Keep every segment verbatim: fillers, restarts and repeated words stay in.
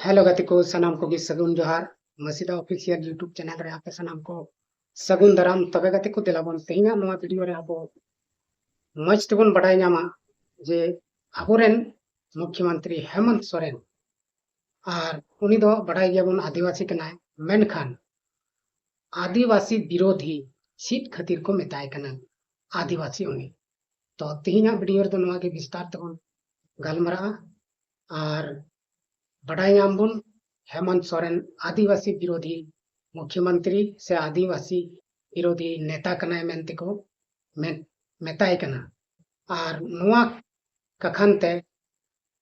Hello ᱜᱟᱛᱮ ᱠᱚ, ᱥᱟᱱᱟᱢ ᱠᱚᱜᱮ ᱥᱟᱹᱜᱩᱱ ᱡᱚᱦᱟᱨ᱾ ᱢᱟᱹᱥᱤᱫᱟ ᱚᱯᱷᱤᱥᱤᱭᱟᱞ YouTube ᱪᱮᱱᱮᱞ ᱨᱮ ᱟᱯᱮ ᱥᱟᱱᱟᱢ ᱠᱚ ᱥᱟᱹᱜᱩᱱ ᱫᱟᱨᱟᱢ᱾ ᱛᱚᱵᱮ ᱜᱟᱛᱮ ᱠᱚ, ᱫᱮᱞᱟ ᱵᱚᱱ ᱛᱮᱦᱮᱧᱟᱜ ᱱᱚᱣᱟ ᱵᱷᱤᱰᱤᱭᱳ ᱨᱮ ᱟᱵᱚ ᱢᱚᱡᱽ ᱛᱮᱵᱚᱱ ᱵᱟᱰᱟᱭ ᱧᱟᱢᱟ ᱡᱮ ᱟᱵᱚᱨᱮᱱ ᱢᱩᱠᱷᱭᱚᱢᱚᱱᱛᱨᱤ ᱦᱮᱢᱚᱱᱛ ᱥᱚᱨᱮᱱ, ᱟᱨ ᱩᱱᱤ ᱫᱚ ᱵᱟᱰᱟᱭ ᱜᱮᱭᱟᱵᱚᱱ ᱟᱹᱫᱤᱵᱟᱹᱥᱤ ᱠᱟᱱᱟᱭ, ᱢᱮᱱᱠᱷᱟᱱ ᱟᱹᱫᱤᱵᱟᱹᱥᱤ ᱵᱤᱨᱳᱫᱷᱤ ᱪᱮᱫ ᱠᱷᱟᱹᱛᱤᱨ ᱠᱚ ᱢᱮᱛᱟᱭ ᱠᱟᱱᱟ ᱟᱹᱫᱤᱵᱟᱹᱥᱤ ᱩᱱᱤ? ᱛᱚ ᱛᱮᱦᱮᱧᱟᱜ ᱵᱷᱤᱰᱤᱭᱳ ᱨᱮᱫᱚ ᱱᱚᱣᱟ ᱜᱮ ᱵᱤᱥᱛᱟᱨ ᱛᱮᱵᱚᱱ ᱜᱟᱞᱢᱟᱨᱟᱜᱼᱟ ᱟᱨ ᱵᱟᱰᱟᱭ ᱧᱟᱢ ᱵᱚᱱ ᱦᱮᱢᱚᱱᱛ ᱥᱚᱨᱮᱱ ᱟᱹᱫᱤᱵᱟᱹᱥᱤ ᱵᱤᱨᱳᱫᱷᱤ ᱢᱩᱠᱷᱭᱚᱢᱚᱱᱛᱨᱤ ᱥᱮ ᱟᱹᱫᱤᱵᱟᱹᱥᱤ ᱵᱤᱨᱳᱫᱷᱤ ᱱᱮᱛᱟ ᱠᱟᱱᱟᱭ ᱢᱮᱱᱛᱮ ᱠᱚ ᱢᱮᱱ-, ᱢᱮᱛᱟᱭ ᱠᱟᱱᱟ᱾ ᱟᱨ ᱱᱚᱣᱟ ᱠᱟᱠᱷᱟᱱ ᱛᱮ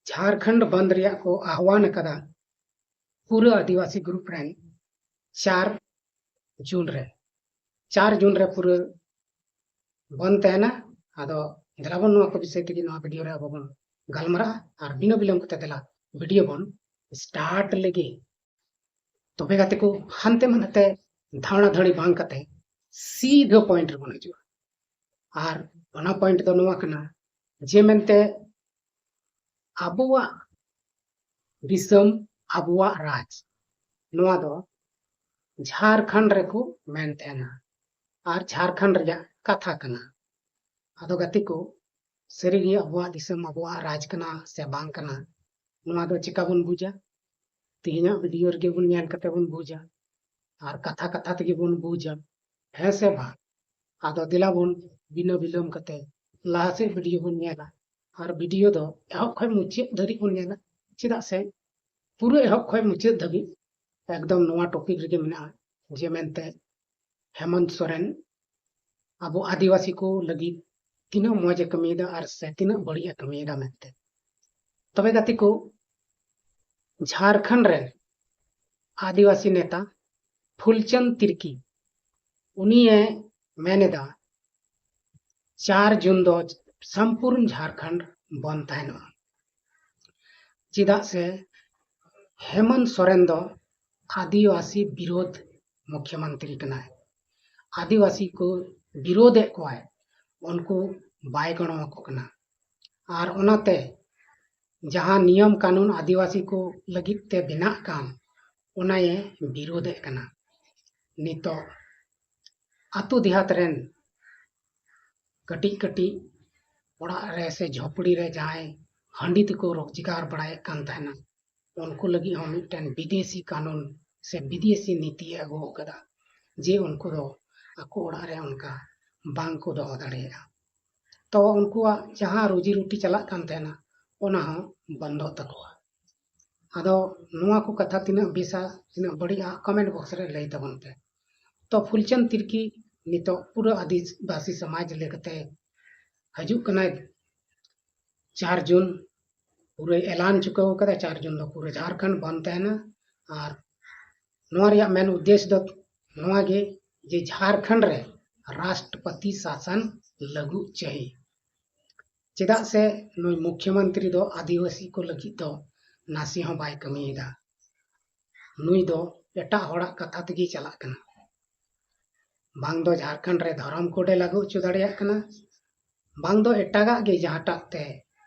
ᱡᱷᱟᱨᱠᱷᱚᱸᱰ ᱵᱚᱱᱫ ᱨᱮᱭᱟᱜ ᱠᱚ ᱟᱦᱣᱟᱱ ᱟᱠᱟᱫᱟ ᱯᱩᱨᱟᱹ ᱟᱹᱫᱤᱵᱟᱹᱥᱤ ᱜᱨᱩᱯ ᱨᱮᱱ ᱪᱟᱨ ᱡᱩᱱ ᱨᱮ᱾ ᱪᱟᱨ ᱡᱩᱱ ᱨᱮ ᱯᱩᱨᱟᱹ ᱵᱚᱱᱫ ᱛᱟᱦᱮᱱᱟ᱾ ᱟᱫᱚ ᱫᱮᱞᱟ ᱵᱚᱱ ᱱᱚᱣᱟ ᱠᱚ ᱵᱤᱥᱚᱭ ᱛᱮᱜᱮ ᱱᱚᱣᱟ ᱵᱷᱤᱰᱤᱭᱳ ᱨᱮ ᱟᱵᱚ ᱵᱚᱱ ᱜᱟᱞᱢᱟᱨᱟᱜᱼᱟ᱾ ᱟᱨ ᱵᱤᱱᱟᱹ ᱵᱤᱞᱚᱢ ᱠᱟᱛᱮ ᱫᱮᱞᱟ ᱵᱷᱤᱰᱤᱭᱳ ᱵᱚᱱ ᱥᱴᱟᱨᱴ ᱞᱮᱜᱮ᱾ ᱛᱚᱵᱮ ᱜᱟᱛᱮ ᱠᱚ, ᱦᱟᱱᱛᱮ ᱱᱟᱛᱮ ᱫᱷᱟᱣᱲᱟ ᱫᱷᱟᱹᱲᱤ ᱵᱟᱝ ᱠᱟᱛᱮ ᱥᱤᱫᱷᱟᱹ ᱯᱚᱭᱮᱱᱴ ᱨᱮᱵᱚᱱ ᱦᱤᱡᱩᱜᱼᱟ᱾ ᱟᱨ ᱚᱱᱟ ᱯᱚᱭᱮᱱᱴ ᱫᱚ ᱱᱚᱣᱟ ᱠᱟᱱᱟ ᱡᱮ ᱢᱮᱱᱛᱮ ᱟᱵᱚᱣᱟᱜ ᱫᱤᱥᱚᱢ, ᱟᱵᱚᱣᱟᱜ ᱨᱟᱡᱽ, ᱱᱚᱣᱟ ᱫᱚ ᱡᱷᱟᱨᱠᱷᱚᱸᱰ ᱨᱮᱠᱚ ᱢᱮᱱ ᱛᱟᱦᱮᱱᱟ ᱟᱨ ᱡᱷᱟᱨᱠᱷᱚᱸᱰ ᱨᱮᱭᱟᱜ ᱠᱟᱛᱷᱟ ᱠᱟᱱᱟ᱾ ᱟᱫᱚ ᱜᱟᱛᱮ ᱠᱚ, ᱥᱟᱹᱨᱤᱜᱮ ᱟᱵᱚᱣᱟᱜ ᱫᱤᱥᱚᱢ ᱟᱵᱚᱣᱟᱜ ᱨᱟᱡᱽ ᱠᱟᱱᱟ ᱥᱮ ᱵᱟᱝ ᱠᱟᱱᱟ, ᱱᱚᱣᱟ ᱫᱚ ᱪᱮᱠᱟ ᱵᱚᱱ ᱵᱩᱡᱟ? ᱛᱮᱦᱮᱧᱟᱜ ᱵᱷᱤᱰᱤᱭᱳ ᱨᱮᱜᱮ ᱵᱚᱱ ᱧᱮᱞ ᱠᱟᱛᱮ ᱵᱚᱱ ᱵᱩᱡᱟ, ᱟᱨ ᱠᱟᱛᱷᱟ ᱠᱟᱛᱷᱟ ᱛᱮᱜᱮ ᱵᱚᱱ ᱵᱩᱡᱟ, ᱦᱮᱸ ᱥᱮ ᱵᱟᱝ? ᱟᱫᱚ ᱫᱮᱞᱟ ᱵᱚᱱ ᱵᱤᱱᱟᱹ ᱵᱤᱞᱚᱢ ᱠᱟᱛᱮ ᱞᱟᱦᱟ ᱥᱮᱫ ᱵᱷᱤᱰᱤᱭᱳ ᱵᱚᱱ ᱧᱮᱞᱟ, ᱟᱨ ᱵᱷᱤᱰᱤᱭᱳ ᱫᱚ ᱮᱦᱚᱵ ᱠᱷᱚᱱ ᱢᱩᱪᱟᱹᱫ ᱫᱷᱟᱹᱨᱤᱡ ᱵᱚᱱ ᱧᱮᱞᱟ, ᱪᱮᱫᱟᱜ ᱥᱮ ᱯᱩᱨᱟᱹ ᱮᱦᱚᱵ ᱠᱷᱚᱱ ᱢᱩᱪᱟᱹᱫ ᱫᱷᱟᱹᱵᱤᱡ ᱮᱠᱫᱚᱢ ᱱᱚᱣᱟ ᱴᱚᱯᱤᱠ ᱨᱮᱜᱮ ᱢᱮᱱᱟᱜᱼᱟ, ᱡᱮ ᱢᱮᱱᱛᱮ ᱦᱮᱢᱚᱱᱛ ᱥᱚᱨᱮᱱ ᱟᱵᱚ ᱟᱹᱫᱤᱵᱟᱹᱥᱤ ᱠᱚ ᱞᱟᱹᱜᱤᱫ ᱛᱤᱱᱟᱹᱜ ᱢᱚᱡᱽ ᱮ ᱠᱟᱹᱢᱤᱭᱮᱫᱟ ᱟᱨ ᱥᱮ ᱛᱤᱱᱟᱹᱜ ᱵᱟᱹᱲᱤᱡ ᱮ ᱠᱟᱹᱢᱤᱭᱮᱫᱟ ᱢᱮᱱᱛᱮ᱾ ᱛᱚᱵᱮ ᱜᱟᱛᱮ ᱠᱚ, ᱡᱷᱟᱨᱠᱷᱚᱸᱰ ᱨᱮᱱ ᱟᱹᱫᱤᱵᱟᱹᱥᱤ ᱱᱮᱛᱟ ᱯᱷᱩᱞᱪᱟᱸᱫᱽ ᱛᱤᱨᱠᱤ, ᱩᱱᱤᱭᱮ ᱢᱮᱱ ᱮᱫᱟ, ᱪᱟᱨ ᱡᱩᱱ ᱫᱚ ᱥᱚᱢᱯᱩᱨᱱ ᱡᱷᱟᱨᱠᱷᱚᱸᱰ ᱵᱚᱱᱫ ᱛᱟᱦᱮᱱᱚᱜᱼᱟ, ᱪᱮᱫᱟᱜ ᱥᱮ ᱦᱮᱢᱚᱱᱛ ᱥᱚᱨᱮᱱ ᱫᱚ ᱟᱹᱫᱤᱵᱟᱹᱥᱤ ᱵᱤᱨᱳᱫᱷ ᱢᱩᱠᱷᱭᱚᱢᱚᱱᱛᱨᱤ ᱠᱟᱱᱟᱭ᱾ ᱟᱹᱫᱤᱵᱟᱹᱥᱤ ᱠᱚ ᱵᱤᱨᱳᱫᱷ ᱮᱫ ᱠᱚᱣᱟᱭ, ᱩᱱᱠᱩ ᱵᱟᱭ ᱜᱚᱲᱚ ᱟᱠᱚ ᱠᱟᱱᱟ᱾ ᱟᱨ ᱚᱱᱟᱛᱮ ᱡᱟᱦᱟᱸ ᱱᱤᱭᱚᱢ ᱠᱟᱹᱱᱩᱱ ᱟᱹᱫᱤᱵᱟᱹᱥᱤ ᱠᱚ ᱞᱟᱹᱜᱤᱫ ᱛᱮ ᱵᱮᱱᱟᱜ ᱠᱟᱱ, ᱚᱱᱟᱭᱮ ᱵᱤᱨᱳᱫᱮᱫ ᱠᱟᱱᱟ᱾ ᱱᱤᱛᱚᱜ ᱟᱛᱳ ᱫᱮᱦᱟᱛ ᱨᱮᱱ ᱠᱟᱹᱴᱤᱡ ᱠᱟᱹᱴᱤᱡ ᱚᱲᱟᱜ ᱨᱮ ᱥᱮ ᱡᱷᱚᱯᱲᱤ ᱨᱮ ᱡᱟᱦᱟᱸᱭ ᱦᱟᱺᱰᱤ ᱛᱮᱠᱚ ᱨᱳᱡᱽᱜᱟᱨ ᱵᱟᱲᱟᱭᱮᱫ ᱠᱟᱱ ᱛᱟᱦᱮᱱᱟ, ᱩᱱᱠᱩ ᱞᱟᱹᱜᱤᱫ ᱦᱚᱸ ᱢᱤᱫᱴᱮᱱ ᱵᱤᱫᱮᱥᱤ ᱠᱟᱹᱱᱩᱱ ᱥᱮ ᱵᱤᱫᱮᱥᱤ ᱱᱤᱛᱤᱭᱮ ᱟᱹᱜᱩ ᱟᱠᱟᱫᱟ, ᱡᱮ ᱩᱱᱠᱩ ᱫᱚ ᱟᱠᱚ ᱚᱲᱟᱜ ᱨᱮ ᱚᱱᱠᱟ ᱵᱟᱝ ᱠᱚ ᱫᱚᱦᱚ ᱫᱟᱲᱮᱭᱟᱜᱼᱟ᱾ ᱛᱚ ᱩᱱᱠᱩᱣᱟᱜ ᱡᱟᱦᱟᱸ ᱨᱩᱡᱤ ᱨᱩᱴᱤ ᱪᱟᱞᱟᱜ ᱠᱟᱱ ᱛᱟᱦᱮᱱᱟ, ᱚᱱᱟ ᱦᱚᱸ ᱵᱚᱱᱫᱚᱜ ᱛᱟᱠᱚᱣᱟ᱾ ᱟᱫᱚ ᱱᱚᱣᱟ ᱠᱚ ᱠᱟᱛᱷᱟ ᱛᱤᱱᱟᱹᱜ ᱵᱮᱥᱟ, ᱛᱤᱱᱟᱹᱜ ᱵᱟᱹᱲᱤᱡᱼᱟ, comment box ᱨᱮ ᱞᱟᱹᱭ ᱛᱟᱵᱚᱱ ᱯᱮ᱾ ᱛᱚ ᱯᱷᱩᱞᱪᱟᱸᱫᱽ ᱛᱤᱨᱠᱤ ᱱᱤᱛᱚᱜ ᱯᱩᱨᱟᱹ ᱟᱹᱫᱤᱵᱟᱹᱥᱤ ᱥᱚᱢᱟᱡᱽ ᱞᱮᱠᱟᱛᱮ ᱦᱤᱡᱩᱜ ᱠᱟᱱᱟᱭ ᱪᱟᱨ ᱡᱩᱱ, ᱯᱩᱨᱟᱹ ᱮᱞᱟᱱ ᱪᱩᱠᱟᱹᱣ ᱠᱟᱫᱟ, ᱪᱟᱨ ᱡᱩᱱ ᱫᱚ ᱯᱩᱨᱟᱹ ᱡᱷᱟᱲᱠᱷᱚᱸᱰ ᱵᱚᱱᱫ ᱛᱟᱦᱮᱱᱟ᱾ ᱟᱨ ᱱᱚᱣᱟ ᱨᱮᱭᱟᱜ ᱢᱮᱱ ᱩᱫᱽᱫᱮᱥ ᱫᱚ ᱱᱚᱣᱟ ᱜᱮ, ᱡᱮ ᱡᱷᱟᱲᱠᱷᱚᱸᱰ ᱨᱮ ᱨᱟᱥᱴᱨᱚᱯᱚᱛᱤ ᱥᱟᱥᱚᱱ ᱞᱟᱹᱜᱩ ᱪᱟᱹᱦᱤ᱾ ᱪᱮᱫᱟᱜ ᱥᱮ ᱱᱩᱭ ᱢᱩᱠᱷᱭᱚᱢᱚᱱᱛᱨᱤ ᱫᱚ ᱟᱹᱫᱤᱵᱟᱹᱥᱤ ᱠᱚ ᱞᱟᱹᱜᱤᱫ ᱫᱚ ᱱᱟᱥᱮ ᱦᱚᱸ ᱵᱟᱭ ᱠᱟᱹᱢᱤᱭᱮᱫᱟ᱾ ᱱᱩᱭ ᱫᱚ ᱮᱴᱟᱜ ᱦᱚᱲᱟᱜ ᱠᱟᱛᱷᱟ ᱛᱮᱜᱮ ᱪᱟᱞᱟᱜ ᱠᱟᱱᱟ᱾ ᱵᱟᱝ ᱫᱚ ᱡᱷᱟᱲᱠᱷᱚᱸᱰ ᱨᱮ ᱫᱷᱚᱨᱚᱢ code ᱮ ᱞᱟᱹᱜᱩ ᱦᱚᱪᱚ ᱫᱟᱲᱮᱭᱟᱜ ᱠᱟᱱᱟ, ᱵᱟᱝ ᱫᱚ ᱮᱴᱟᱜᱟᱜ ᱜᱮ ᱡᱟᱦᱟᱸᱴᱟᱜ ᱛᱮ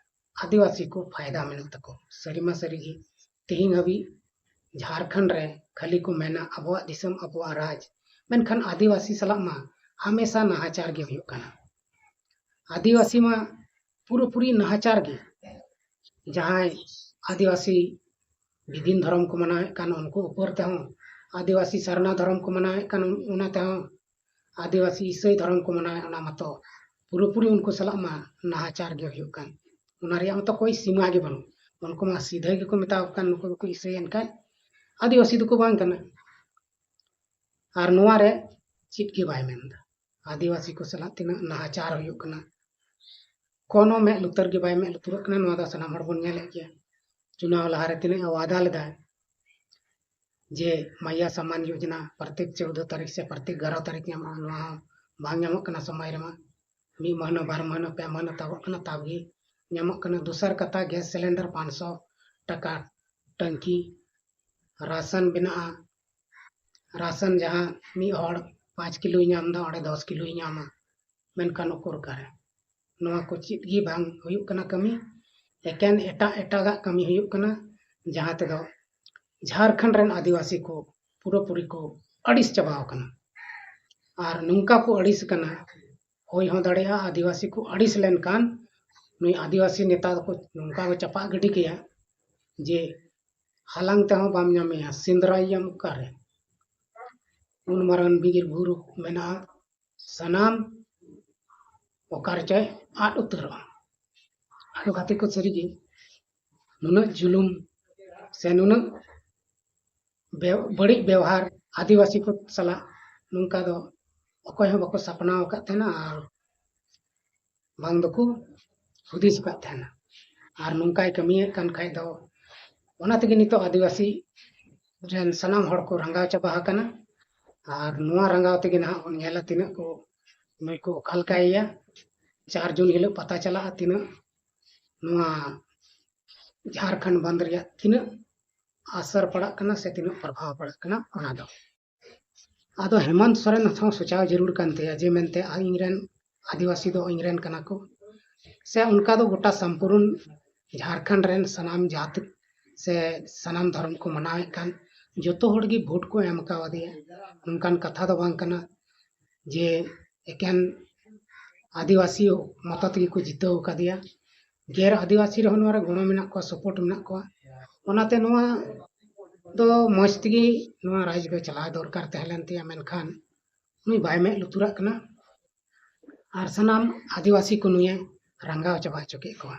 ᱟᱹᱫᱤᱵᱟᱹᱥᱤ ᱠᱚ ᱯᱷᱟᱭᱫᱟ ᱢᱮᱱᱟᱜ ᱛᱟᱠᱚ᱾ ᱥᱟᱹᱨᱤ ᱢᱟ ᱥᱟᱹᱨᱤ ᱜᱮ, ᱛᱮᱦᱮᱧ ᱦᱟᱹᱵᱤᱡ ᱡᱷᱟᱲᱠᱷᱚᱸᱰ ᱨᱮ ᱠᱷᱟᱹᱞᱤ ᱠᱚ ᱢᱮᱱᱟ ᱟᱵᱚᱣᱟᱜ ᱫᱤᱥᱚᱢ, ᱟᱵᱚᱣᱟᱜ ᱨᱟᱡᱽ, ᱢᱮᱱᱠᱷᱟᱱ ᱟᱹᱫᱤᱵᱟᱹᱥᱤ ᱥᱟᱞᱟᱜ ᱢᱟ ᱦᱟᱢᱮᱥᱟ ᱱᱟᱦᱟᱪᱟᱨ ᱜᱮ ᱦᱩᱭᱩᱜ ᱠᱟᱱᱟ᱾ ᱟᱹᱫᱤᱵᱟᱹᱥᱤ ᱢᱟ ᱯᱩᱨᱟᱹᱯᱩᱨᱤ ᱱᱟᱦᱟᱪᱟᱨ ᱜᱮ᱾ ᱡᱟᱦᱟᱸᱭ ᱟᱹᱫᱤᱵᱟᱹᱥᱤ ᱵᱤᱵᱷᱤᱱ ᱫᱷᱚᱨᱚᱢ ᱠᱚ ᱢᱟᱱᱟᱣᱮᱫ ᱠᱟᱱ, ᱩᱱᱠᱩ ᱩᱯᱚᱨ ᱛᱮᱦᱚᱸ, ᱟᱹᱫᱤᱵᱟᱹᱥᱤ ᱥᱟᱨᱱᱟ ᱫᱷᱚᱨᱚᱢ ᱠᱚ ᱢᱟᱱᱟᱣᱮᱫ ᱠᱟᱱ, ᱚᱱᱟ ᱛᱮᱦᱚᱸ, ᱟᱹᱫᱤᱵᱟᱹᱥᱤ ᱤᱥᱟᱹᱭ ᱫᱷᱚᱨᱚᱢ ᱠᱚ ᱢᱟᱱᱟᱣᱮᱫ, ᱚᱱᱟ ᱢᱟᱛᱚ ᱯᱩᱨᱟᱹᱯᱩᱨᱤ ᱩᱱᱠᱩ ᱥᱟᱞᱟᱜ ᱢᱟ ᱱᱟᱦᱟᱪᱟᱨ ᱜᱮ ᱦᱩᱭᱩᱜ ᱠᱟᱱ᱾ ᱚᱱᱟ ᱨᱮᱭᱟᱜ ᱢᱟᱛᱚ ᱠᱳᱭ ᱥᱤᱢᱟ ᱜᱮ ᱵᱟᱹᱱᱩᱜ᱾ ᱩᱱᱠᱩ ᱢᱟ ᱥᱤᱫᱷᱟᱹ ᱜᱮᱠᱚ ᱢᱮᱛᱟ ᱠᱚ ᱠᱟᱱ, ᱱᱩᱠᱩ ᱫᱚᱠᱚ ᱤᱥᱟᱹᱭᱮᱱ ᱠᱷᱟᱡ ᱟᱹᱫᱤᱵᱟᱹᱥᱤ ᱫᱚᱠᱚ ᱵᱟᱝ ᱠᱟᱱᱟ᱾ ᱟᱨ ᱱᱚᱣᱟ ᱨᱮ ᱪᱮᱫ ᱜᱮ ᱵᱟᱭ ᱢᱮᱱᱫᱟ᱾ ᱟᱹᱫᱤᱵᱟᱹᱥᱤ ᱠᱚ ᱥᱟᱞᱟᱜ ᱛᱤᱱᱟᱹᱜ ᱱᱟᱦᱟᱪᱟᱨ ᱦᱩᱭᱩᱜ ᱠᱟᱱᱟ, ᱠᱳᱱᱳ ᱢᱮᱫ ᱞᱩᱛᱟᱹᱨ ᱜᱮ ᱵᱟᱭ ᱢᱮᱫ ᱞᱩᱛᱩᱨᱚᱜ ᱠᱟᱱᱟ᱾ ᱱᱚᱣᱟ ᱫᱚ ᱥᱟᱱᱟᱢ ᱦᱚᱲ ᱵᱚᱱ ᱧᱮᱞᱮᱫ ᱜᱮᱭᱟ᱾ ᱪᱩᱱᱟᱣ ᱞᱟᱦᱟᱨᱮ ᱛᱤᱱᱟᱹᱜ ᱮ ᱣᱟᱫᱟ ᱞᱮᱫᱟ ᱡᱮ ᱢᱟᱭᱟ ᱥᱟᱢᱟᱱ ᱭᱳᱡᱚᱱᱟ ᱯᱨᱚᱛᱮᱠ ᱪᱳᱫᱽᱫᱚ ᱛᱟᱹᱨᱤᱠᱷ ᱥᱮ ᱯᱨᱚᱛᱮᱠ ᱮᱜᱟᱨᱚ ᱛᱟᱹᱨᱤᱠᱷ ᱧᱟᱢᱚᱜᱼᱟ, ᱱᱚᱣᱟ ᱦᱚᱸ ᱵᱟᱝ ᱧᱟᱢᱚᱜ ᱠᱟᱱᱟ ᱥᱚᱢᱚᱭ ᱨᱮᱢᱟ᱾ ᱢᱤᱫ ᱢᱟᱹᱦᱱᱟᱹ, ᱵᱟᱨ ᱢᱟᱹᱦᱱᱟᱹ, ᱯᱮ ᱢᱟᱹᱦᱱᱟᱹ ᱛᱟᱵᱚᱜ ᱠᱟᱱᱟ, ᱛᱟᱵ ᱜᱮ ᱧᱟᱢᱚᱜ ᱠᱟᱱᱟ᱾ ᱫᱚᱥᱟᱨ ᱠᱟᱛᱷᱟ, gas cylinder ᱯᱟᱸᱪᱥᱚ ᱴᱟᱠᱟ ᱴᱟᱹᱝᱠᱤ, ᱨᱟᱥᱚᱱ ᱵᱮᱱᱟᱜᱼᱟ, ᱨᱟᱥᱚᱱ ᱡᱟᱦᱟᱸ ᱢᱤᱫ ᱦᱚᱲ ᱯᱟᱸᱪ ᱠᱤᱞᱳᱭ ᱧᱟᱢ ᱮᱫᱟ, ᱚᱸᱰᱮ ᱫᱚᱥ ᱠᱤᱞᱳᱭ ᱧᱟᱢᱟ, ᱢᱮᱱᱠᱷᱟᱱ ᱩᱠᱩᱨ ᱚᱠᱟᱨᱮ? ᱱᱚᱣᱟ ᱠᱚ ᱪᱮᱫ ᱜᱮ ᱵᱟᱝ ᱦᱩᱭᱩᱜ ᱠᱟᱱᱟ ᱠᱟᱹᱢᱤ᱾ ᱮᱠᱮᱱ ᱮᱴᱟᱜ ᱮᱴᱟᱜᱟᱜ ᱠᱟᱹᱢᱤ ᱦᱩᱭᱩᱜ ᱠᱟᱱᱟ, ᱡᱟᱦᱟᱸ ᱛᱮᱫᱚ ᱡᱷᱟᱲᱠᱷᱚᱸᱰ ᱨᱮᱱ ᱟᱹᱫᱤᱵᱟᱹᱥᱤ ᱠᱚ ᱯᱩᱨᱟᱹᱯᱩᱨᱤ ᱠᱚ ᱟᱹᱲᱤᱥ ᱪᱟᱵᱟᱣ ᱟᱠᱟᱱᱟ᱾ ᱟᱨ ᱱᱚᱝᱠᱟ ᱠᱚ ᱟᱹᱲᱤᱥ ᱟᱠᱟᱱᱟ, ᱦᱩᱭ ᱦᱚᱸ ᱫᱟᱲᱮᱭᱟᱜᱼᱟ ᱟᱹᱫᱤᱵᱟᱹᱥᱤ ᱠᱚ ᱟᱹᱲᱤᱥ ᱞᱮᱱᱠᱷᱟᱱ ᱱᱩᱭ ᱟᱹᱫᱤᱵᱟᱹᱥᱤ ᱱᱮᱛᱟ ᱫᱚᱠᱚ ᱱᱚᱝᱠᱟ ᱠᱚ ᱪᱟᱯᱟᱜ ᱜᱤᱰᱤ ᱠᱟᱭᱟ ᱡᱮ ᱦᱟᱞᱟᱝ ᱛᱮᱦᱚᱸ ᱵᱟᱢ ᱧᱟᱢᱮᱭᱟ, ᱥᱮᱸᱫᱽᱨᱟᱭᱮᱭᱟᱢ ᱚᱠᱟᱨᱮ? ᱩᱱ ᱢᱟᱨᱟᱝ ᱵᱤᱨ ᱵᱩᱨᱩ ᱢᱮᱱᱟᱜᱼᱟ, ᱥᱟᱱᱟᱢ ᱚᱠᱟ ᱨᱮᱪᱚᱭ ᱟᱫ ᱩᱛᱟᱹᱨᱚᱜᱼᱟ᱾ ᱟᱫᱚ ᱜᱟᱛᱮ ᱠᱚ, ᱥᱟᱹᱨᱤᱜᱮ ᱱᱩᱱᱟᱹᱜ ᱡᱩᱞᱩᱢ ᱥᱮ ᱱᱩᱱᱟᱹᱜ ᱵᱮ- ᱵᱟᱹᱲᱤᱡ ᱵᱮᱣᱦᱟᱨ ᱟᱹᱫᱤᱵᱟᱹᱥᱤ ᱠᱚ ᱥᱟᱞᱟᱜ ᱱᱚᱝᱠᱟ ᱫᱚ ᱚᱠᱚᱭ ᱦᱚᱸ ᱵᱟᱠᱚ ᱥᱟᱯᱱᱟᱣ ᱟᱠᱟᱫ ᱛᱟᱦᱮᱱᱟ ᱟᱨ ᱵᱟᱝ ᱫᱚᱠᱚ ᱦᱩᱫᱤᱥ ᱟᱠᱟᱫ ᱛᱟᱦᱮᱱᱟ᱾ ᱟᱨ ᱱᱚᱝᱠᱟᱭ ᱠᱟᱹᱢᱤᱭᱮᱫ ᱠᱟᱱ ᱠᱷᱟᱡ ᱫᱚ ᱚᱱᱟ ᱛᱮᱜᱮ ᱱᱤᱛᱚᱜ ᱟᱹᱫᱤᱵᱟᱹᱥᱤ ᱨᱮᱱ ᱥᱟᱱᱟᱢ ᱦᱚᱲ ᱠᱚ ᱨᱟᱸᱜᱟᱣ ᱪᱟᱵᱟ ᱟᱠᱟᱱᱟ᱾ ᱟᱨ ᱱᱚᱣᱟ ᱨᱟᱸᱜᱟᱣ ᱛᱮᱜᱮ ᱱᱟᱦᱟᱜ ᱵᱚᱱ ᱧᱮᱞᱟ ᱛᱤᱱᱟᱹᱜ ᱠᱚ ᱱᱩᱭ ᱠᱚ ᱚᱠᱟ ᱞᱮᱠᱟᱭᱮᱭᱟ᱾ ᱪᱟᱨ ᱡᱩᱱ ᱦᱤᱞᱳᱜ ᱯᱟᱛᱟ ᱪᱟᱞᱟᱜᱼᱟ ᱛᱤᱱᱟᱹᱜ ᱱᱚᱣᱟ ᱡᱷᱟᱲᱠᱷᱚᱸᱰ ᱵᱚᱱᱫ ᱨᱮᱭᱟᱜ ᱛᱤᱱᱟᱹᱜ ᱟᱥᱟᱨ ᱯᱟᱲᱟᱜ ᱠᱟᱱᱟ ᱥᱮ ᱛᱤᱱᱟᱹᱜ ᱯᱨᱚᱵᱷᱟᱵᱽ ᱯᱟᱲᱟᱜ ᱠᱟᱱᱟ ᱚᱱᱟ ᱫᱚ᱾ ᱟᱫᱚ ᱦᱮᱢᱚᱱᱛ ᱥᱚᱨᱮᱱ ᱦᱚᱸ ᱥᱚᱪᱟᱣ ᱡᱟᱹᱨᱩᱲ ᱠᱟᱱ ᱛᱟᱭᱟ ᱡᱮ ᱢᱮᱱᱛᱮ ᱤᱧ ᱨᱮᱱ ᱟᱹᱫᱤᱵᱟᱹᱥᱤ ᱫᱚ ᱤᱧ ᱨᱮᱱ ᱠᱟᱱᱟ ᱠᱚ, ᱥᱮ ᱚᱱᱠᱟ ᱫᱚ ᱜᱚᱴᱟ ᱥᱚᱢᱯᱩᱨᱱ ᱡᱷᱟᱲᱠᱷᱚᱸᱰ ᱨᱮᱱ ᱥᱟᱱᱟᱢ ᱡᱟᱹᱛ ᱥᱮ ᱥᱟᱱᱟᱢ ᱫᱷᱚᱨᱚᱢ ᱠᱚ ᱢᱟᱱᱟᱣᱮᱫ ᱠᱟᱱ ᱡᱚᱛᱚ ᱦᱚᱲ ᱜᱮ ᱵᱷᱳᱴ ᱠᱚ ᱮᱢ ᱠᱟᱣᱫᱮᱭᱟ, ᱚᱱᱠᱟᱱ ᱠᱟᱛᱷᱟ ᱫᱚ ᱵᱟᱝ ᱠᱟᱱᱟ ᱡᱮ ᱮᱠᱮᱱ ᱟᱹᱫᱤᱵᱟᱹᱥᱤ ᱢᱚᱛᱚ ᱛᱮᱜᱮ ᱠᱚ ᱡᱤᱛᱟᱹᱣ ᱟᱠᱟᱫᱮᱭᱟ᱾ ᱜᱮᱨ ᱟᱹᱫᱤᱵᱟᱹᱥᱤ ᱨᱮᱦᱚᱸ ᱱᱚᱣᱟ ᱨᱮ ᱜᱚᱲᱚ ᱢᱮᱱᱟᱜ ᱠᱚᱣᱟ, ᱥᱟᱯᱳᱨᱴ ᱢᱮᱱᱟᱜ ᱠᱚᱣᱟ᱾ ᱚᱱᱟᱛᱮ ᱱᱚᱣᱟ ᱫᱚ ᱢᱚᱡᱽ ᱛᱮᱜᱮ ᱱᱚᱣᱟ ᱨᱟᱡᱽ ᱫᱚ ᱪᱟᱞᱟᱣ ᱫᱚᱨᱠᱟᱨ ᱛᱟᱦᱮᱸ ᱞᱮᱱ ᱛᱟᱭᱟ, ᱢᱮᱱᱠᱷᱟᱱ ᱱᱩᱭ ᱵᱟᱭ ᱢᱮᱫ ᱞᱩᱛᱩᱨᱟᱜ ᱠᱟᱱᱟ᱾ ᱟᱨ ᱥᱟᱱᱟᱢ ᱟᱹᱫᱤᱵᱟᱹᱥᱤ ᱠᱚ ᱱᱩᱭᱮ ᱨᱟᱸᱜᱟᱣ ᱪᱟᱵᱟ ᱦᱚᱪᱚ ᱠᱮᱫ ᱠᱚᱣᱟ᱾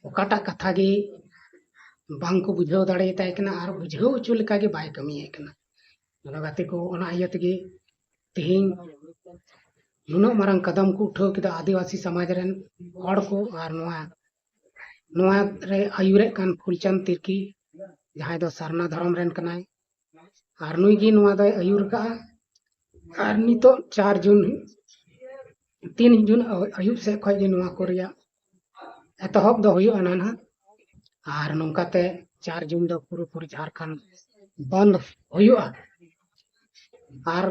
ᱚᱠᱟᱴᱟᱜ ᱠᱟᱛᱷᱟ ᱜᱮ ᱵᱟᱝ ᱠᱚ ᱵᱩᱡᱷᱟᱹᱣ ᱫᱟᱲᱮᱭᱟᱛᱟᱭ ᱠᱟᱱᱟ ᱟᱨ ᱵᱩᱡᱷᱟᱹᱣ ᱦᱚᱪᱚ ᱞᱮᱠᱟ ᱜᱮ ᱵᱟᱭ ᱠᱟᱹᱢᱤᱭᱮᱫ ᱠᱟᱱᱟ᱾ ᱟᱫᱚ ᱜᱟᱛᱮ ᱠᱚ, ᱚᱱᱟ ᱤᱭᱟᱹ ᱛᱮᱜᱮ ᱛᱮᱦᱮᱧ ᱱᱩᱱᱟᱹᱜ ᱢᱟᱨᱟᱝ ᱠᱟᱫᱚᱢ ᱠᱚ ᱩᱴᱷᱟᱹᱣ ᱠᱮᱫᱟ ᱟᱹᱫᱤᱵᱟᱹᱥᱤ ᱥᱚᱢᱟᱡᱽ ᱨᱮᱱ ᱦᱚᱲ ᱠᱚ, ᱟᱨ ᱱᱚᱣᱟ ᱱᱚᱣᱟ ᱨᱮ ᱟᱹᱭᱩᱨᱮᱫ ᱠᱟᱱ ᱯᱷᱩᱞᱪᱟᱸᱫᱽ ᱛᱤᱨᱠᱤ, ᱡᱟᱦᱟᱸᱭ ᱫᱚ ᱥᱟᱨᱱᱟ ᱫᱷᱚᱨᱚᱢ ᱨᱮᱱ ᱠᱟᱱᱟᱭ, ᱟᱨ ᱱᱩᱭ ᱜᱮ ᱱᱚᱣᱟ ᱫᱚᱭ ᱟᱹᱭᱩᱨ ᱠᱟᱜᱼᱟ᱾ ᱟᱨ ᱱᱤᱛᱚᱜ ᱪᱟᱨ ᱡᱩᱱ, ᱛᱤᱱ ᱡᱩᱱ ᱟᱹᱭᱩᱵ ᱥᱮᱫ ᱠᱷᱚᱱ ᱜᱮ ᱱᱚᱣᱟ ᱠᱚ ᱨᱮᱭᱟᱜ ᱮᱛᱚᱦᱚᱵ ᱫᱚ ᱦᱩᱭᱩᱜᱼᱟ ᱱᱟᱦᱟᱜ᱾ ᱟᱨ ᱱᱚᱝᱠᱟᱛᱮ ᱪᱟᱨ ᱡᱩᱱ ᱫᱚ ᱯᱩᱨᱟᱹᱯᱩᱨᱤ ᱡᱷᱟᱲᱠᱷᱚᱸᱰ ᱵᱚᱱᱫ ᱦᱩᱭᱩᱜᱼᱟ᱾ ᱟᱨ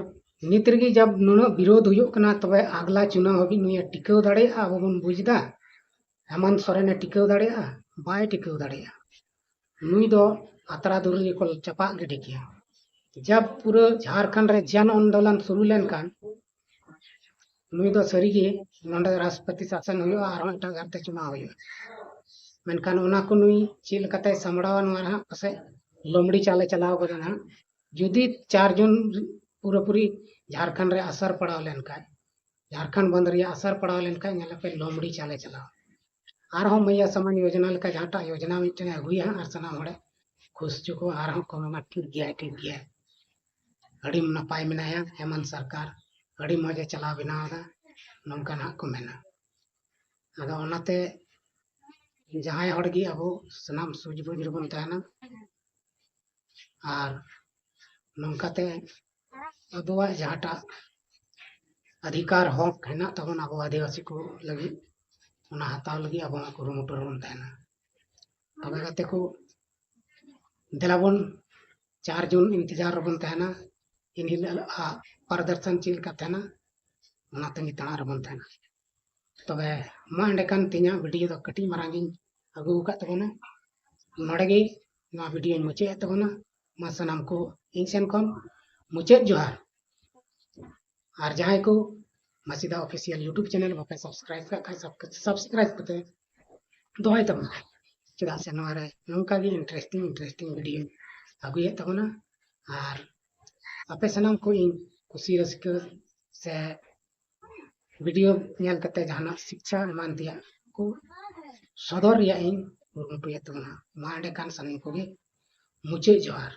ᱱᱤᱛ ᱨᱮᱜᱮ ᱡᱟᱵ ᱱᱩᱱᱟᱹᱜ ᱵᱤᱨᱳᱫᱷ ᱦᱩᱭᱩᱜ ᱠᱟᱱᱟ, ᱛᱚᱵᱮ ᱟᱜᱽᱞᱟ ᱪᱩᱱᱟᱣ ᱦᱟᱹᱵᱤᱡ ᱱᱩᱭᱮ ᱴᱤᱠᱟᱹᱣ ᱫᱟᱲᱮᱭᱟᱜᱼᱟ, ᱟᱵᱚ ᱵᱚᱱ ᱵᱩᱡᱽ ᱮᱫᱟ᱾ ᱦᱮᱢᱚᱱᱛ ᱥᱚᱨᱮᱱᱮ ᱴᱤᱠᱟᱹᱣ ᱫᱟᱲᱮᱭᱟᱜᱼᱟ? ᱵᱟᱭ ᱴᱤᱠᱟᱹᱣ ᱫᱟᱲᱮᱭᱟᱜᱼᱟ᱾ ᱱᱩᱭ ᱫᱚ ᱟᱛᱨᱟ ᱫᱩᱨᱤ ᱨᱮᱠᱚ ᱪᱟᱯᱟᱜ ᱜᱤᱰᱤ ᱠᱮᱭᱟ᱾ ᱡᱟᱵ ᱯᱩᱨᱟᱹ ᱡᱷᱟᱲᱠᱷᱚᱸᱰ ᱨᱮ ᱡᱟᱱ ᱟᱱᱫᱳᱞᱚᱱ ᱥᱩᱨᱩ ᱞᱮᱱᱠᱷᱟᱱ ᱱᱩᱭ ᱫᱚ ᱥᱟᱹᱨᱤᱜᱮ ᱱᱚᱰᱮ ᱨᱟᱥᱴᱨᱚᱯᱚᱛᱤ ᱥᱟᱥᱚᱱ ᱦᱩᱭᱩᱜᱼᱟ, ᱟᱨᱦᱚᱸ ᱮᱴᱟᱜ ᱜᱟᱨᱛᱮ ᱪᱩᱱᱟᱣ ᱦᱩᱭᱩᱜᱼᱟ᱾ ᱢᱮᱱᱠᱷᱟᱱ ᱚᱱᱟ ᱠᱚ ᱱᱩᱭ ᱪᱮᱫ ᱞᱮᱠᱟᱛᱮᱭ ᱥᱟᱢᱵᱲᱟᱣᱟ, ᱱᱚᱣᱟ ᱨᱮ ᱦᱟᱸᱜ ᱯᱟᱥᱮᱡ ᱞᱚᱢᱲᱤ ᱪᱟᱞᱮ ᱪᱟᱞᱟᱣ ᱜᱚᱫᱟ ᱦᱟᱸᱜ᱾ ᱡᱩᱫᱤ ᱪᱟᱨ ᱡᱩᱱ ᱯᱩᱨᱟᱹᱯᱩᱨᱤ ᱡᱷᱟᱲᱠᱷᱚᱸᱰ ᱨᱮ ᱟᱥᱟᱨ ᱯᱟᱲᱟᱣ ᱞᱮᱱᱠᱷᱟᱱ, ᱡᱷᱟᱲᱠᱷᱚᱸᱰ ᱵᱚᱱᱫ ᱨᱮᱭᱟᱜ ᱟᱥᱟᱨ ᱯᱟᱲᱟᱣ ᱞᱮᱱᱠᱷᱟᱱ, ᱧᱮᱞᱟᱯᱮ ᱞᱚᱢᱲᱤ ᱪᱟᱞᱮ ᱪᱟᱞᱟᱣ᱾ ᱟᱨᱦᱚᱸ ᱢᱟᱹᱭᱟ ᱥᱟᱢᱟᱱ ᱭᱳᱡᱚᱱᱟ ᱞᱮᱠᱟ ᱡᱟᱦᱟᱸᱴᱟᱜ ᱭᱳᱡᱚᱱᱟ ᱢᱤᱫᱴᱮᱱ ᱮ ᱟᱹᱜᱩᱭᱟ ᱦᱟᱸᱜ, ᱟᱨ ᱥᱟᱱᱟᱢ ᱦᱚᱲᱮ ᱠᱷᱩᱥ ᱦᱚᱪᱚ ᱠᱚᱣᱟ, ᱟᱨᱦᱚᱸ ᱠᱚ ᱢᱮᱱᱟ, "ᱴᱷᱤᱠ ᱜᱮᱭᱟ, ᱴᱷᱤᱠ ᱜᱮᱭᱟ, ᱟᱹᱰᱤ ᱱᱟᱯᱟᱭ ᱢᱮᱱᱟᱭᱟ ᱦᱮᱢᱚᱱᱛ ᱥᱚᱨᱠᱟᱨ, ᱟᱹᱰᱤ ᱢᱚᱡᱽ ᱮ ᱪᱟᱞᱟᱣ ᱵᱮᱱᱟᱣ ᱮᱫᱟ", ᱱᱚᱝᱠᱟ ᱱᱟᱦᱟᱜ ᱠᱚ ᱢᱮᱱᱟ᱾ ᱟᱫᱚ ᱚᱱᱟᱛᱮ ᱡᱟᱦᱟᱸᱭ ᱦᱚᱲ ᱜᱮ ᱟᱵᱚ ᱥᱟᱱᱟᱢ ᱥᱩᱡᱽ ᱵᱩᱡᱽ ᱨᱮᱵᱚᱱ ᱛᱟᱦᱮᱱᱟ, ᱟᱨ ᱱᱚᱝᱠᱟᱛᱮ ᱟᱵᱚᱣᱟᱜ ᱡᱟᱦᱟᱸᱴᱟᱜ ᱚᱫᱷᱤᱠᱟᱨ ᱦᱚᱠ ᱦᱮᱱᱟᱜ ᱛᱟᱵᱚᱱᱟ ᱟᱵᱚ ᱟᱹᱫᱤᱵᱟᱹᱥᱤ ᱠᱚ ᱞᱟᱹᱜᱤᱫ, ᱚᱱᱟ ᱦᱟᱛᱟᱣ ᱞᱟᱹᱜᱤᱫ ᱟᱵᱚ ᱦᱚᱸ ᱠᱩᱨᱩᱢᱩᱴᱩ ᱨᱮᱵᱚᱱ ᱛᱟᱦᱮᱱᱟ᱾ ᱛᱚᱵᱮ ᱜᱟᱛᱮ ᱠᱚ, ᱫᱮᱞᱟ ᱵᱚᱱ ᱪᱟᱨ ᱡᱩᱱ ᱤᱱᱛᱮᱡᱟᱨ ᱨᱮᱵᱚᱱ ᱛᱟᱦᱮᱱᱟ᱾ ᱤᱱ ᱦᱤᱞᱳᱜ ᱟᱜ ᱯᱨᱚᱫᱚᱨᱥᱚᱱ ᱪᱮᱫ ᱞᱮᱠᱟ ᱛᱟᱦᱮᱱᱟ, ᱚᱱᱟ ᱛᱟᱺᱜᱤ ᱛᱟᱲᱟᱜ ᱨᱮᱵᱚᱱ ᱛᱟᱦᱮᱱᱟ᱾ ᱛᱚᱵᱮ ᱢᱟ ᱮᱸᱰᱮᱠᱷᱟᱱ ᱛᱮᱦᱮᱧᱟᱜ ᱵᱷᱤᱰᱤᱭᱳ ᱫᱚ ᱠᱟᱹᱴᱤᱡ ᱢᱟᱨᱟᱝ ᱜᱤᱧ ᱟᱹᱜᱩ ᱟᱠᱟᱫ ᱛᱟᱵᱚᱱᱟ᱾ ᱱᱚᱰᱮ ᱜᱮ ᱱᱚᱣᱟ ᱵᱷᱤᱰᱤᱭᱳᱧ ᱢᱩᱪᱟᱹᱫ ᱮᱫ ᱛᱟᱵᱚᱱᱟ᱾ ᱢᱟ ᱥᱟᱱᱟᱢ ᱠᱚ ᱤᱧ ᱥᱮᱱ ᱠᱷᱚᱱ ᱢᱩᱪᱟᱹᱫ ᱡᱚᱦᱟᱨ᱾ ᱟᱨ ᱡᱟᱦᱟᱸᱭ ᱠᱚ ᱢᱟᱥᱤᱫᱟ ᱚᱯᱷᱤᱥᱤᱭᱟᱞ ᱭᱩᱴᱩᱵᱽ ᱪᱮᱱᱮᱞ ᱵᱟᱯᱮ ᱥᱟᱵᱥᱠᱨᱟᱭᱤᱵ ᱠᱟᱜ ᱠᱷᱟᱱ, ᱥᱟᱵᱥᱠᱨᱟᱭᱤᱵ ᱠᱟᱛᱮ ᱫᱚᱦᱚᱭ ᱛᱟᱵᱚᱱᱟ, ᱪᱮᱫᱟᱜ ᱥᱮ ᱱᱚᱣᱟ ᱨᱮ ᱱᱚᱝᱠᱟ ᱜᱮ ᱤᱱᱴᱟᱨᱮᱥᱴᱤᱝ ᱤᱱᱴᱟᱨᱮᱥᱴᱤᱝ ᱵᱷᱤᱰᱤᱭᱳᱧ ᱟᱹᱜᱩᱭᱮᱫ ᱛᱟᱵᱚᱱᱟ᱾ ᱟᱨ ᱟᱯᱮ ᱥᱟᱱᱟᱢ ᱠᱚ ᱤᱧ ᱠᱩᱥᱤ ᱨᱟᱹᱥᱠᱟᱹ ᱥᱮ ᱵᱷᱤᱰᱤᱭᱳ ᱧᱮᱞ ᱠᱟᱛᱮ ᱡᱟᱦᱟᱱᱟᱜ ᱥᱤᱠᱪᱷᱟ ᱮᱢᱟᱱ ᱛᱮᱭᱟᱜ ᱠᱚ ᱥᱚᱫᱚᱨ ᱨᱮᱭᱟᱜ ᱤᱧ ᱠᱩᱨᱩᱢᱩᱴᱩᱭᱮᱫ ᱛᱟᱵᱚᱱᱟ᱾ ᱢᱟ ᱮᱸᱰᱮᱠᱷᱟᱱ ᱥᱟᱱᱟᱢ ᱠᱚᱜᱮ ᱢᱩᱪᱟᱹᱫ ᱡᱚᱦᱟᱨ᱾